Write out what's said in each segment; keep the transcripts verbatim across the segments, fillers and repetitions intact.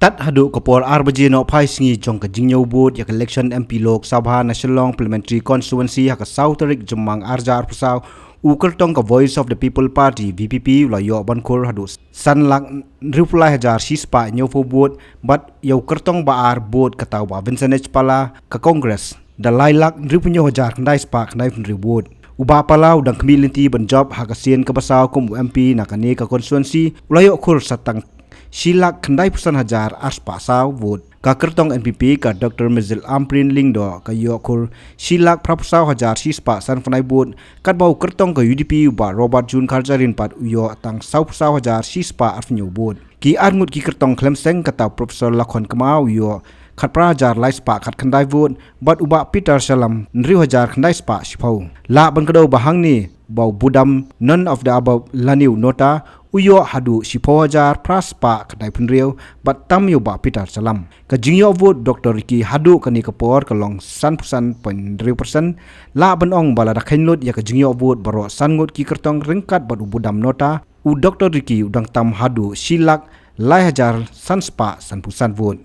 Tad haduh ka por ar baje noh phai sngi jong ka jingñiew vote ïa ka election M P Lok Sabha na Shillong Parliamentary Constituency ha ka saw tarik Jymmang ar hajar arphew saw, u kyrtong ka Voice of the People Party, V P P, u la ïoh ban khur haduh san lak hynriewphew lai hajar shispah hynñiewphew vote, bad ïa u kyrtong ba ar vote kata u Bah Vincent H Pala ka Congress da lai lak hynriewphew hynñiew hajar khyndai spah khyndai phew hynriew vote. U Bah Pala u dang khmih lynti ban jop ha ka sien kaba saw kum u M P na kane ka constituency, u la ïoh khur sa tang shi lak khyndai phew san hajar ar spah saw vote. Ka kyrtong N P P ka Doctor Mirzil Ampareen Lyngdoh ka ïoh khur shi lak phra phew saw hajar shispah san phew nai vote, katba u kyrtong ka U D P u Bah Robert June Kharjahrin pat u ïoh tang saw phew saw hajar shispah ar phew hynñiew vote. Ki arngut ki kyrtong khlem seng kata u Professor Lakhon Kma u ïoh khatphra hajar lai spah khatkhyndai vote, bad u Bah Peter Shallam hynriew hajar khyndai spah shiphew. Lah ban kdew ba hangne ba u Budam none of the above lane u NOTA u ïoh haduh shiphew hajar phra spah khyndai phew hynriew, bad tam ïa u Bah Peter Shallam. Ka jingïoh vote Doctor Ricky haduh kane ka por ka long san phew san point hynriew percent. Lah ban ong ba lada kheiñ lut ïa ka jingïoh vote baroh san ngut ki kyrtong ryngkat bad u Budam NOTA, u Doctor Ricky u dang tam haduh shi lak lai hajar san spah san phew san vote.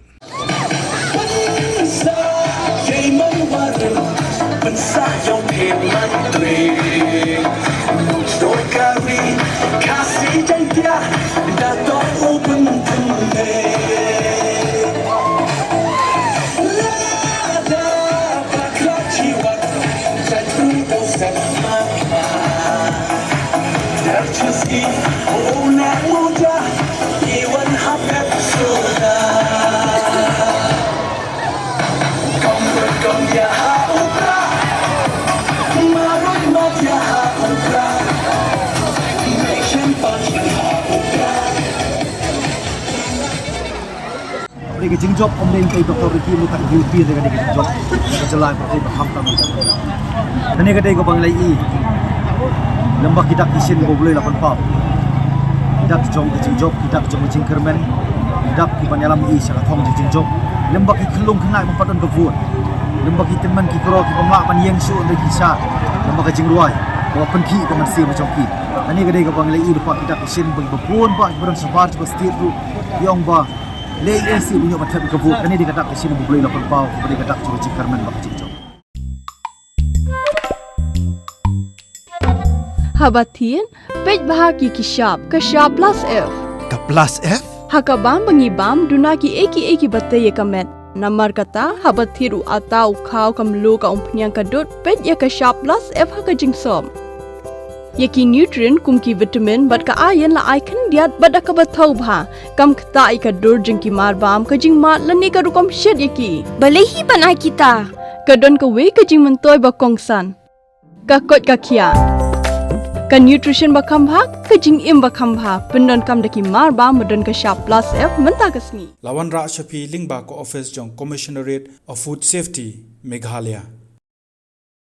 Ka dei ka jingjop, ym dei tang Doctor Ricky, ym dei tang U P, ka dei ka jingjop ka jylla, ka dei ba kham tam ka jylla. Kane ka dei kaba ngi la ïohi lem bad ki dak ki shin ba U Blei u la pynpaw. Ki dak jong ka jingjop, ki dak jong ka jingkyrmen, ki dak kiban ïalam ïa sha ka thong jong ka jingjop. Lem bad ki khyllung khynnah ba pat don ka vote, lem bad ki tymmen ki kro kiba mlak ban ïeng shuh da ki sha, lem bad ka jingrwai ba pynkhih ka mynsiem jong ki. Kane ka dei kaba ngi la ïohi lem bad ki dak ki shin ba bun bha kiba don shabar jong ka state ruh ki ong ba lei lei shuh ban ïoh ban thep ïa ka vote. Kane dei ka dak ka shin ba U Blei u la pynpaw, kaba dei ka dak jong ka jingkyrmen bad ka jingjop. Haba thied, peit bha ïa ki shap, ka shap plus F. Ka plus F? Ha ka bam ba ngi bam, duna kiei kiei kiba tei ïa ka met. Namar kata, haba thied u atta, u khaw, ka mluh, ka umphniang, ka dud, peit ïa ka shap plus F ha ka jingsop. Ïa ki nutrient kum ki vitamin bad ka iron la ai khyndiat bad da kaba thaw bha, kam ktah ïa ka dur jong ki marbam, ka jingmad lane ka rukom shet ïa ki. Balei hi ban ai kita? Ka don kawei ka jingmyntoi ba kongsan. Ka koit ka khiah. Ka nutrition ba kham bha, ka jingim ba kham bha, pyndonkam da ki marbam ba don ka shap plus F mynta ka sngi. La wanrah sha phi lyngba ka office jong Commissionerate of Food Safety, Meghalaya.